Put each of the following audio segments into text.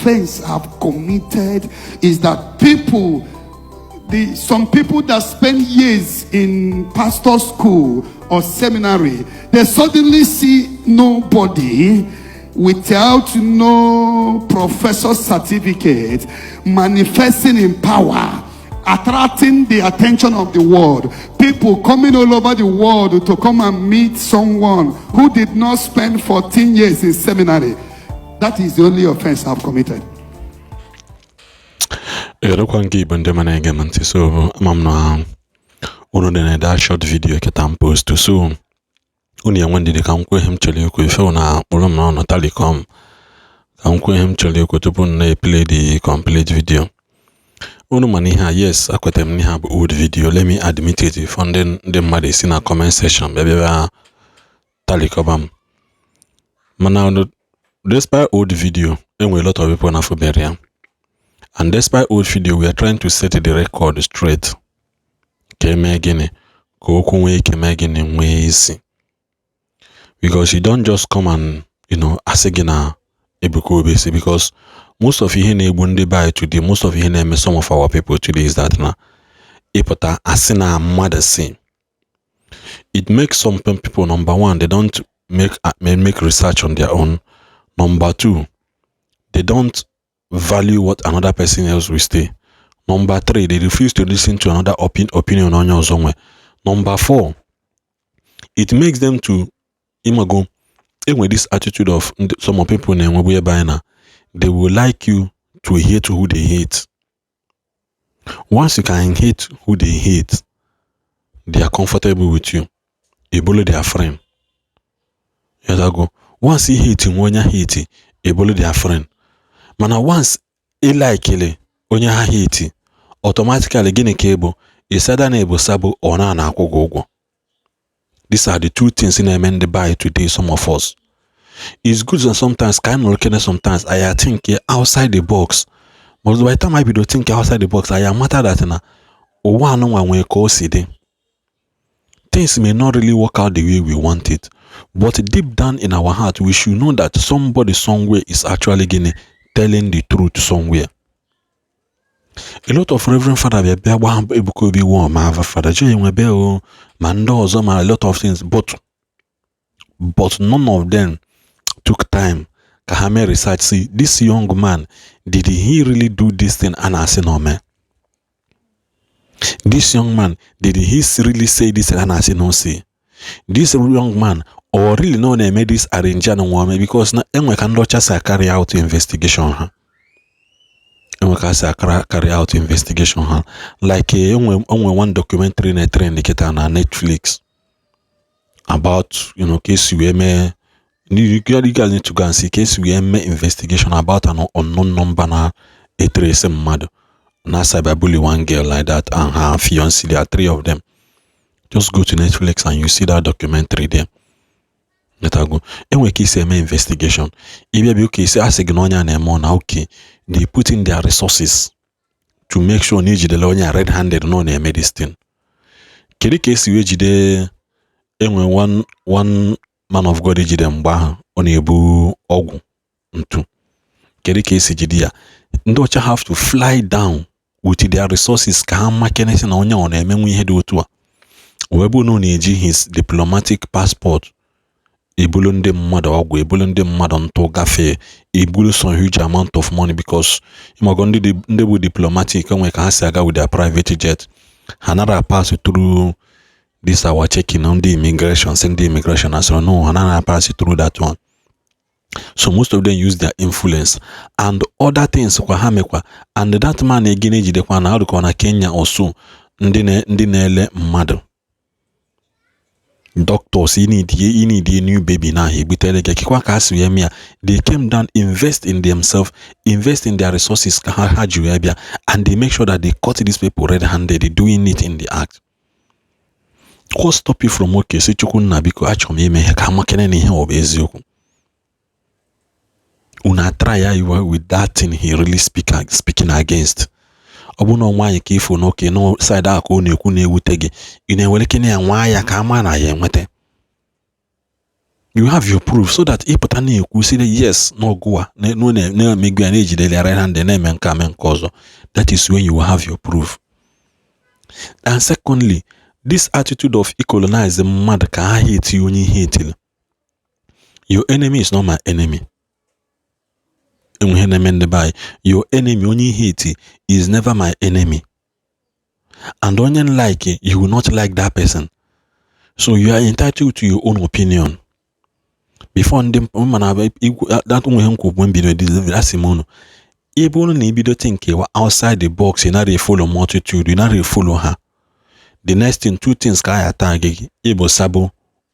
offense I've committed is that people, the some people that spend years in pastor school or seminary, they suddenly see nobody without no professor certificate manifesting in power, attracting the attention of the world. People coming all over the world to come and meet someone who did not spend 14 years in seminary. That is the only offense I've committed. Ekelekwa nke Igbo ndị ma na-ege m ntị. So ama m na unu na that short video kịta m post, so unu enwe ndidi ka m kwuo ihe m chọrọ ikwu. Ife na akpụrụ m n'ọnụ talicom ka m kwuo ihe m chọrọ ikwu tupu m na-eplay the complete video. Unu mana ihe a, yes, akwetara m n'ihe a bụ old video. Let me admit it before ndị mmadụ esi na comment section bịa bịa talikọba m. Mana despite old video, enwere a lot of people na-afụbere ya, and despite old video, we are trying to set the record straight ka emee gịnị, ka okwu nwee ike mee gịnị, nwee isi, because you don't just come and asị gị na Ebuka Obi si, because most of ihe na-egbu ndị be anyị today, most of ihe na-eme some of our people today is that na ịpụta asị na mmadụ si. It makes some people, number one, they don't make research on their own. Number two, they don't value what another person else will say. Number three, they refuse to listen to another opinion onye ọzọ nwe. Number four, it makes them to imago enwe this attitude of some of people na-enwebu ebe anyị na they will like you to hate who they hate. Once you can hate who they hate, they are comfortable with you. Ebolo their friend. Go once ị hate nwe onye hate, ebolo their friend. Mana once ị likele onye ha hate, automatically gịnị ka ịbụ? Ịsada na ebu sabo ọ na na-akwụ gị ụgwọ. These are the two things na-eme ndị be anyị today. Some of us, it's good that sometimes ka anyị nọrọ kene, sometimes I think outside the box, but by the time I bido think outside the box, I amata that na ụwa anụnwa nwee ka o si dị. Things may not really work out the way we want it, but deep down in our heart, we should know that somebody somewhere is actually gịnị, telling the truth somewhere. A lot of Reverend Father bịa bịa gbaa Ebuka Obi wụọ, ma Father Joe Enwebe o, ma ndị ọzọ, ma a lot of things, but none of them took time ka ha mee research, see this young man, did he really do this thing a na-asị na o mee? This young man, did he really say this a na-asị na o say? This young man, or really na ọ na-eme this arrange na nwa ome? Because na enwe ka ndị ọcha si carry out investigation ha, enwe ka si carry out investigation ha. Like enwe one documentary na trend kịta na Netflix about ka esi wee mee. You guys need to go and see ka esi wee mee investigation about an unknown number na etrace mmadụ na cyberbully one girl like that and her fiancé. There are three of them. Just go to Netflix and you see that documentary there. Netago enwere ka isi eme investigation. Ịbịa bịa oke isi asị gị na onye a na-eme ọ na okay, they put in their resources to make sure na ejidere onye a red handed na ọ na-eme this thing. Kedu ka esi wee jide? Enwe one man of God ejide mgbe ahụ ọ na-ebu ọgwụ ntu. Kedu ka esi jide ya? Ndị ọcha have to fly down with their resources ka ha makenesi na onye ọ na-emenwu ihe dị otu a, wee bụ na ọ na-eji his diplomatic passport ebulu ndị mmadụ ọgwụ, ebulu ndị mmadụ ntụ gafee, ebulu some huge amount of money, because ịmago ndị bụ diplomatic enwe ka ha si aga with their private jet. Ha nara pass through this our checking ndị immigration, sị ndị immigration asịrị no, ha nara pass through that one. So most of them use their influence and other things kwa ha mekwa. And that man again ejidekwa na arụkọ na Kenya also, ndị na-ele mmadụ, doctors, you need a new baby na egbutere gị kekwa ka ha si wee mee ya. They came down, invest in themselves, invest in their resources ka ha ji wee bịa, and they make sure that they caught these people red-handed doing it in the act. What stop you from, okay, sị Chukwu nna, biko, achọrọ m ime ihe ka amakene na ihe ọ bụ eziokwu? Unu try ya with that thing he really speaking against. Ọ bụ na nwaanyị ka ifo n'oke na side ahụ ka ọ na-ekwu na-ewute gị, ị na-ewere kene ya nwa ya ka ama na ya enweta. You have your proof so that ịpụta na-ekwu sị yes na ọgụwa na-emegbu ya, na-ejidere ya right hand, na-eme nke ame nke ọzọ. That is when you will have your proof. And secondly, this attitude of colonize mmadụ ka ha hate onye ihe etili. Your enemy is not my enemy. Enwe ihe na-eme ndị be anyị. Your enemy, onye ihe eti, is never my enemy. And onye like you will not like that person. So you are entitled to your own opinion. Before ndị mana that nwe ihe nkwu mbido, asị m unu, ebe unu na-ebido think outside the box, ị nara follow multitude, ị nara follow ha. The next thing, two things ka a ata gị: ịbụ sabo,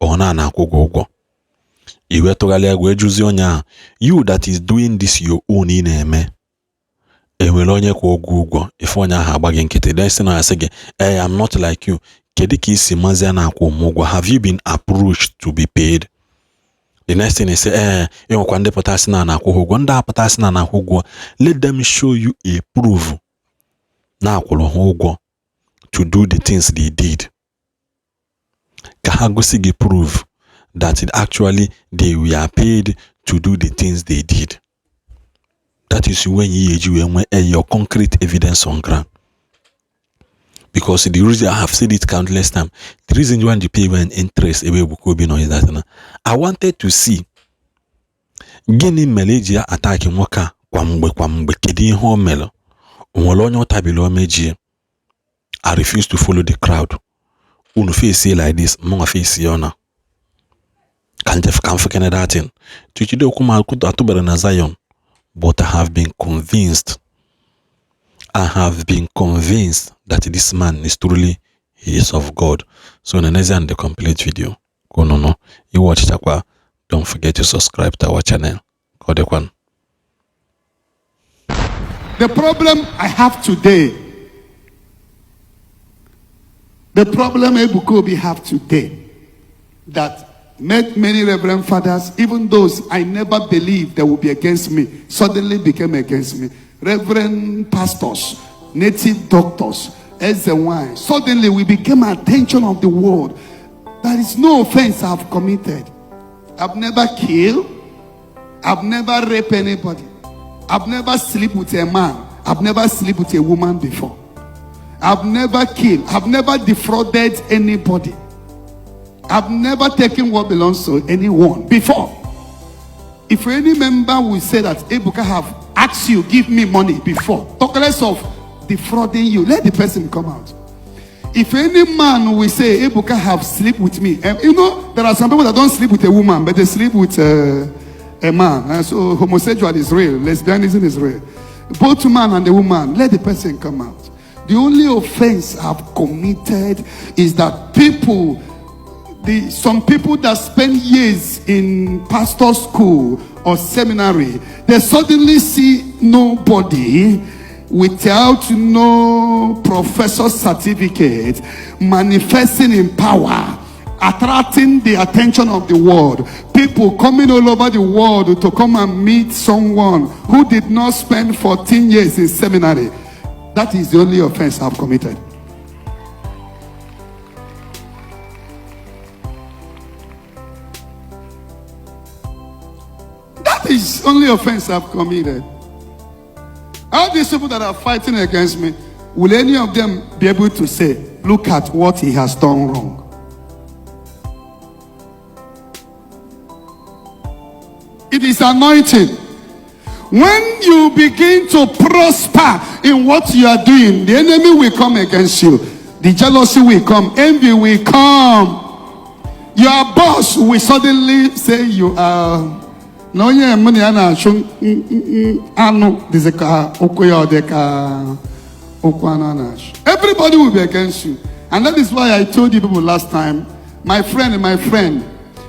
ọ na na-akwụ gị ụgwọ. I wee tụgharịa wee jụzie onye ahụ, you that is doing this your own, ị na-eme, enwere onye kwụ ụgwọ ụgwọ? Ife onye ahụ agba gị nkịtị. Then sị na asị gị, "Hey, I'm not like you." Kedu ka isi mazi a na-akwụ m ụgwọ? Have you been approached to be paid? The next thing is, ee, enwekwa ndị pụtasị na na-akwụ ha ụgwọ. Ndị apụtasị na na-akwụ ụgwọ, let them show you a proof na akwụrụ ha ụgwọ to do the things they did. Ka ha gosi gị proof that it actually they were paid to do the things they did. That is when you eji wee nwee your concrete evidence on ground. Because the reason I have said it countless times, the reason why the pay when interest ebe Ebuka Obi nọ is that na I wanted to see gịnị mere eji ya attack nwoke a kwa mgbe kwa mgbe. Kedu ihe o mere? O nwere onye ọ tabiri omejie? I refuse to follow the crowd. Unu face like this, mụnwa face ya na ka njef ka mfekene that thing. Tuchide okwu m atụbara na Zion, but I have been convinced. I have been convinced that this man is truly, he is of God. So na and the complete video. Ka unu nọ iwatchakwa, don't forget to subscribe to our channel. Ka ọ dịkwanụ. The problem I have today, the problem Ebuka Obi have today, that made many reverend fathers, even those I never believed they would be against me, suddenly became against me. Reverend pastors, native doctors, wine. Suddenly we became attention of the world. There is no offense I've committed. I've never killed. I've never raped anybody. I've never slept with a man. I've never slept with a woman before. I've never killed. I've never defrauded anybody. I've never taken what belongs to anyone before. If any member will say that Ebuka have asked you, give me money before, talk less of defrauding you, let the person come out. If any man will say Ebuka have slept with me, and you know, there are some people that don't sleep with a woman, but they sleep with a man. And so homosexual is real, lesbianism is real. Both man and the woman, let the person come out. The only offense I've committed is that people, some people that spend years in pastor school or seminary, they suddenly see nobody without no professor certificate manifesting in power, attracting the attention of the world. People coming all over the world to come and meet someone who did not spend 14 years in seminary. That is the only offense I've committed. That is only offense I've committed. All these people that are fighting against me, will any of them be able to say, look at what he has done wrong? It is anointing. When you begin to prosper in what you are doing, the enemy will come against you. The jealousy will come. Envy will come. Your boss will suddenly say you are... Na onye mụ na ya na-achụ anụ dịzị ka ụkwụ ya ọ dị ka ụkwụ anụ a na-achụ. Everybody will be against you. And that is why I told you people last time, my friend,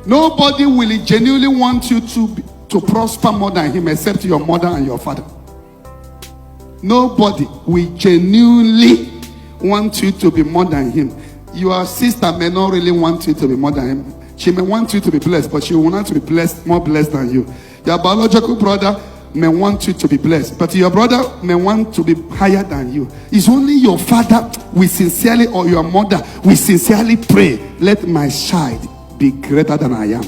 nobody will genuinely want you to prosper more than him except your mother and your father. Nobody will genuinely want you to be more than him. Your sister may not really want you to be more than him. She may want you to be blessed, but she will want to be blessed, more blessed than you. Your biological brother may want you to be blessed, but your brother may want to be higher than you. It's only your father will sincerely, or your mother will sincerely pray, let my child be greater than I am.